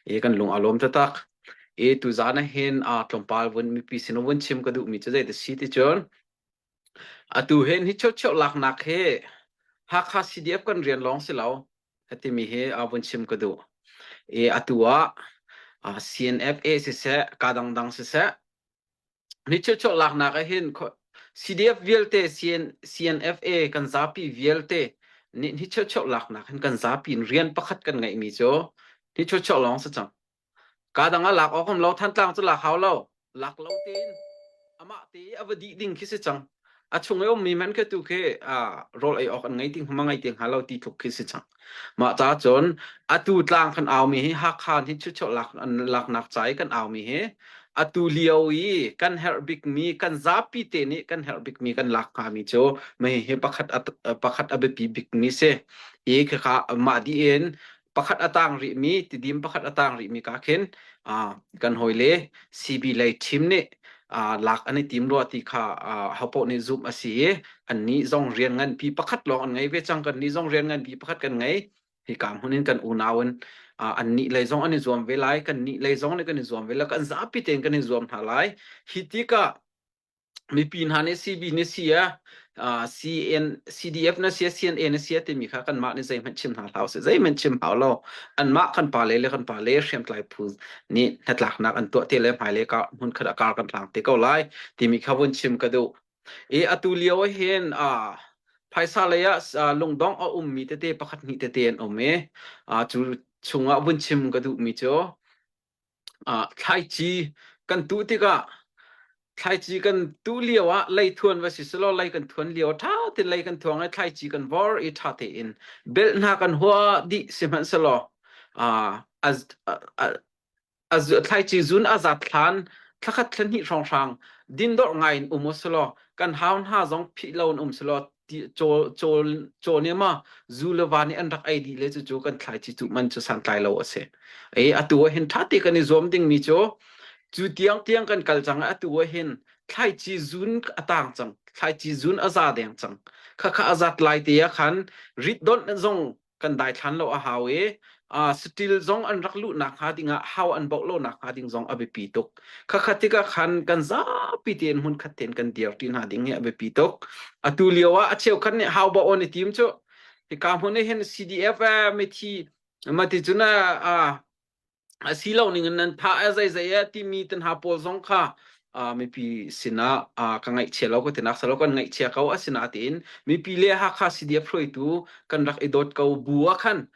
I kan lung a lawm taktak. I tuzaan ah hin tlawmpal vun mipi sin vun chim ka duhmi cu zei si ti cun atu hin hi cheucheu laknak hi Hakha CDF kan rian lawng si lo timi hi vun chim ka duh. I atu ah CNFA siseh, ka dangdang siseh, Ni cheucheuh laknak ah hin CDF vialte CN, CNFA kan zapi vialte nih ni cheucheuh laknak hin kan zapi in rian pakhat kan ngeihmi cu ni cheucheuh lawng si cang. Ka dang ah lak awk um lo Thantlang cu lak hau lo. Lak lo tein amah te i a va dih ding khi si cang. A chung i ummi hmanh khi tu khi rawl ei awk an ngei ti hnga ngei ti hnga lo ti tluk khi si cang. Mah ca cun atu tlang kan aumi hi Hakha hi chuchuah lak an laknak ca i kan aumi hi atu lio i kan herh bikmi kan zapi te nih kan herh bikmi kan lak hngami cu mei hi pakhat pakhat a biapi bikmi si. I khakha mah dih in pakhat a tang rihmi tidim pakhat a tang rihmi ka khin kan hawile CB lei team nih lak an i tim rua ti kha hopoh nih zumh a si i annih zong rian nganpi pakhat lawng an ngei ve cang kan nih zong rian nganpi pakhat kan ngei hika hmun in kan unau in annih lei zong an i zuam ve lai kan nih lei zong nih kan i zuam ve lai kan zapi tein kan i zuam hna lai hi tikah mipi hna nih CB nih si a CN CDF na si CNA na si timi kha kanmah nih zeihmanh chim hna hlah usih zeihmanh chim hau lo anmah kan pa le le kan pa le hriamtlai phu nih hnatlaknak an tuah te le hmailei ka hmun khat a kar kan hlang te ko lai timi kha vun chim ka duh i atu lio ah hin phaisa lei ah lungdong a ummi tete pakhat hnih tete an um i cu chungah vun chim ka duhmi cu Thlaici kan tuh tikah thlaici kan tuh lio ah leithuan va si selaw lei kan thuan lio ṭha tein lei kan thuang i thlaici kan vor i ṭha tein belh hna kan huah dih sihmanhsehlaw thlaici zun a zat hlan thlakhat thlahnih hrawnghrang dindorh ngai in um usulaw kan hau hna zong phih lo in um selaw caw nih ma zu le va nih an rak ei dih le cucu kan thlaici cuh man cu santlai lo a si. Ei atu ah hin ṭha te kan i zuam dingmi cu cu tiang tiang kan kal cang i atu ah hin thlaici zun a tang cang thlaici zun a za deng cang khakha a zat lai te ah khan rit donh zong kan daithlan lo a hau i saṭil zong an rak luhnak hnga dingah hau an boh lonak hnga ding zong a biapi tuk. Khakhat tikah khan kan zapi tein hmunkhat tein kan dirṭi hna ding hi a biapi tuk. Atu lio ah a cheukhat nih hau boh on i tim cu hika hmun ah hin CDF mithi mati cun a a si lo ning in nan thah a zeizei a timi te hna pawl zong kha mipi sinah ka ngaihchia lo ka tinak salo kan ngaihchia ko asinain mipi le Hakha CDF hruaitu kan rak i dawt ko bu ah khan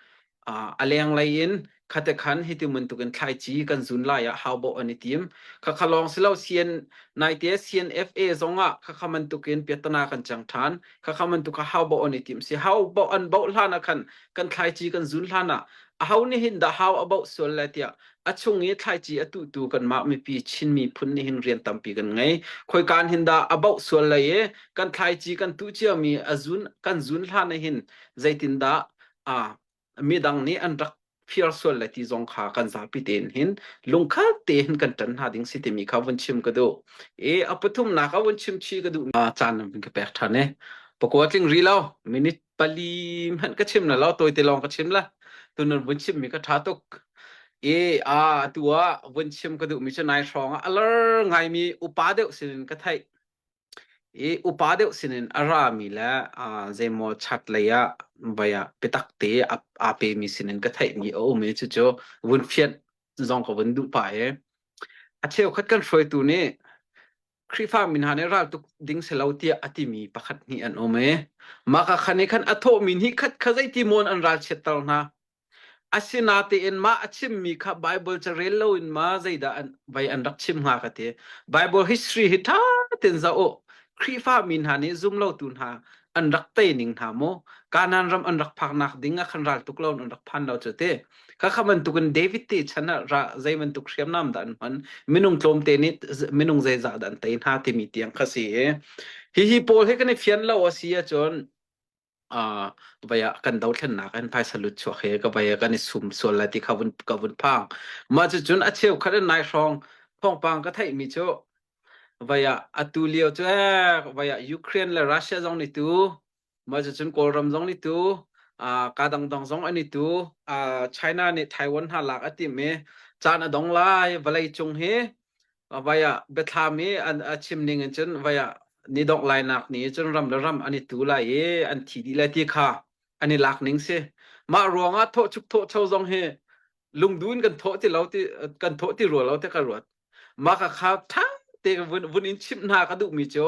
a lenglei in khate khan hiti bantukin thlaici kan zun lai ah haubo an i tim khakha lawng silo CN naite CNFA zong ah khakha bantukin piatana kan cang than khakha bantuk kha haubo an i tim si haubo an bo hlan ah khan kan thlaici kan zun hlan ah aho nih hin dah hau a bauh sual lai tiah a chung i thlaici a tuhtu kanmah mipi Chin miphun nih hin rian tampi kan ngei. Khoikaan hin dah a bauh sual lai i kan thlaici kan tuh ciami a zun kan zun hlan ah hin zeitindah a midang nih an rak phiar sual lai ti zong kha kan zapi tein hin lungkhat tein kan ṭan hna ding si timi kha vun chim ka duh. I a pathumnak a vun chim chi ka duh caan ka pek ṭhan i pakua tling ri lo minute pali hmanh ka chim la lo tawite lawng ka chim la tunun vun chim mi ka tha tuk i a tu ah vun chim ka duh mi cu nai hrawng ah alar ngai mi upa deuh sinin ka theih i upa deuh sinin a ra mi le zeimaw chat lei ah vai ah biatak te a pe mi sinin ka theih mi a um i cucu vun fianh zong ka vun duh pa i a cheukhat kan hruaitu nih Khrihfa mi hna nih raltuk ding si lo tiah a timi pakhat hnih an um i mah ka khan i khan a thawhmi hnih khat kha zeiti mawn an ralchiatter hna. Asinatein mah a chimmi kha Baibal ca rel loin ma zeidah an vai an rak chim hnga ka ti. Bible history hi ṭha tein zoh u. Khrihfa mi hna nih zumlotu hna an rak tei ning hna mu. Kanaan ram an rak phaknak ding ah khan raltuk lo in an rak phan lo cu ti. Khakha bantukin David te chan ah ra zei bantuk hriamnam dah an hman minung tlawmte nih minung zeizah dah an tei hna timi tiang kha si i hihi pawl hi kan i fian lo a si ahcun uh, vai ah kan dothlennak in phaisa lut chuak he ka vai ah kan i sum sual lai ti kha vun ka vun phang mah cucun a cheu khat in nai hrawng thawngpang ka theih mi cu vai ah atu lio cu eh vai ah Ukraine le Russia zong nih tu mah cucun Kawlram zong nih tu. Ka dangdang zong an i tu. China nih Taiwan hna lak a timh i caan a dong lai vawlei cung hi vai ah biathlam i an a chim ning in cun vai ah ni dongh lai nak ni cun ram le ram an i tu lai i an thi dih lai ti kha an i lak ning si. Mah ruangah thawh chuk thawh cho zong hi lungdu in kan thawh ti lo ti kan thawh ti rua lo ti ka ruat. Mah ka kha ṭha te vun vun in chimh hna ka duhmi cu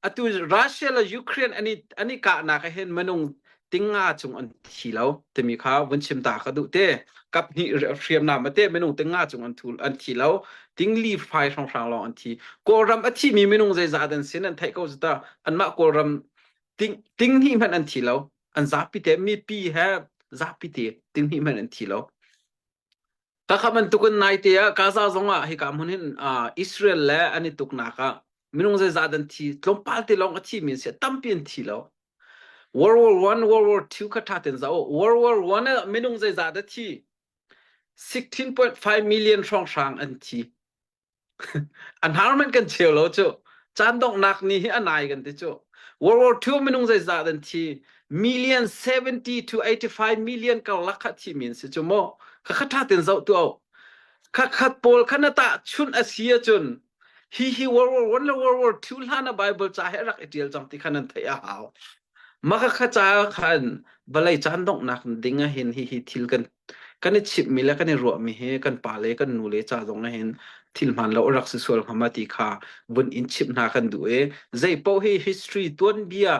atu Russia le Ukraine an i an i kahnak ah hin minung tinga chung an thi lo timi kha vun chim ta ka duh te. Kap hnih hriamnam ate minung tinga chung an thu an thi lo tingli fai hrawnghrang lawng an thi. Kawlram a thimi minung zeizah dan sin an theih ko cu ta anmah Kawlram ting ting hnih hmanh an thi lo. An zapi te mipi he zapi te ting hnih hmanh an thi lo. Kakha bantukin naite ah Gaza zong ah hika hmun hin Israel le an i tuknak ah minung zeizah dan thi tlawmpal te lawng a thi mi an si tampi an thi lo. World War One, World War Two kha ṭha ten zoh. World War One ah minung zeizah dah thi? 16.5 million hrawnghrang an thi. A hnar hmanh kan cheu lo cu. Caan donghnak ni hi a nai kan ti cu. World War II minung zeizah an thi? Million 70 to 85 million karlak kha thi mi an si cu mu. Khakha ṭha ten zoh tu au. Khakhat pawl kha na tah chunh a si ahcun hi hi World War One le World War II hlan a Bible ca he rak i ṭial cang ti kha nan theih a hau. Mah khakha ca khan vawlei caan donghnak ding ah hin hihi thil kan kan i chimhmi le kan i ruahmi hi kan pale kan nule ca zong ah hin thil hmaan lo a rak si sual hnga ma ti kha vun in chimh hna kan duh i zei paoh hi history tuanbia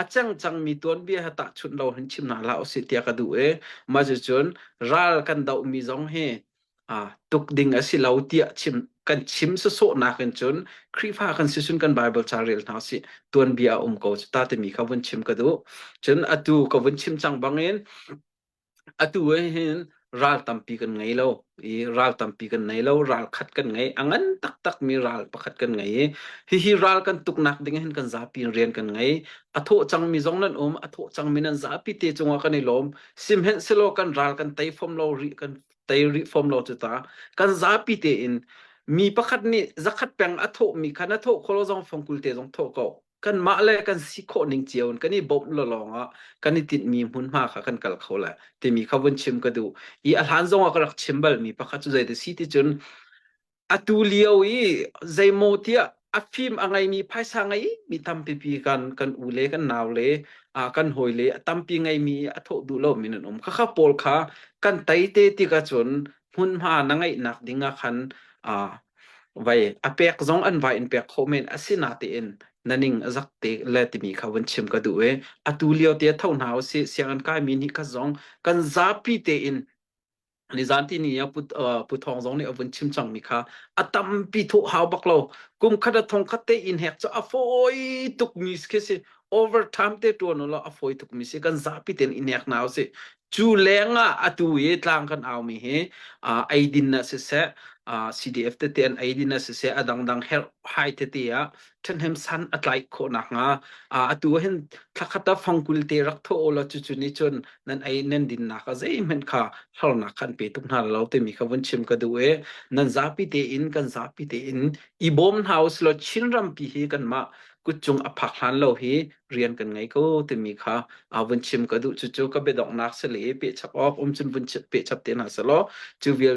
a cang cangmi tuanbia he tahchunh lo hin chim hna hlah usih tiah ka duh i mah cucun ral kan dohmi zong hi tuk ding a si lo tiah chim kan chim sawsawhnak in cun Khrihfa kan si cun kan Bible ca rel hna usih tuanbia a um ko cu ta timi kha vun chim ka duh cun atu ka vun chim cang bangin Atu ah hin ral tampi kan ngei lo i ral tampi kan nei lo. Ral khat kan ngei. A ngan taktakmi ral pakhat kan ngei i hihi ral kan tuknak ding ah hin kan zapi in rian kan ngei. A thawh cangmi zong nan um. A thawh cangmi nan zapi te cungah kan i lawm. Sihmanhsehlaw kan ral kan tei fom lo rih kan tei rih fom lo cu ta. Kan zapi tein mi pakhat nih zakhat peng a thawhmi kha na thawh khawh lo zong fongkul te zong thawh ko. Kanmah le kan si khawh ning cio in kan i bawmh lawng ah kan i tinhmi hmunhma kha kan kal kho lai timi kha vun chim ka duh. I a hlan zong ah ka rak chim balmi pakhat cu zei ti si ti cun atu lio i zeimaw tiah a fim a ngeimi phaisa ngei mi tampipi kan kan u le kan nau le kan hawi le a tampi ngeimi a thawh duh lomi nan um. Khakha pawl kha kan tei te tikah cun hmunhma na ngeihnak ding ah khan vai a pek zong an vai in pek khawh men asinatein na ning a zak te le timi kha vun chim ka duh i atu lio te tho hna usih sianginn kai mi nih kha zong kan zapi tein nizan ti ni ah pu pu thong zong nih a vun chim cang mi kha a tampi thawh hau bak lo kum khat a thong khat te in hek cu a fawi tuk mi khi si overtime te tuan lo a fawi tuk mi si kan zapi tein in hek hna usih Cu lengah atu i tlang kan aumi hi eidin ah siseh, CDF tete an eidin ah siseh, a dangdang herhhai tete ah ṭhahnem san a tlaih khawh nakhnga atu ah hin thlakhat ah fangkul te rak thawh u law cucu nih cun nan ei nan dinnak ah zeihmanh kha harnak kha an pe tuk hna lo timi kha vun chim ka duh i nan zapi tein kan zapi tein i bawm hna usilaw Chin rampi hi kanmah kutcung a phak hlan lo hi rian kan ngei ko timi kha vun chim ka duh cucu ka biadonghnak si le pehchap awk um cun vun pehchap te hna selaw cu vial.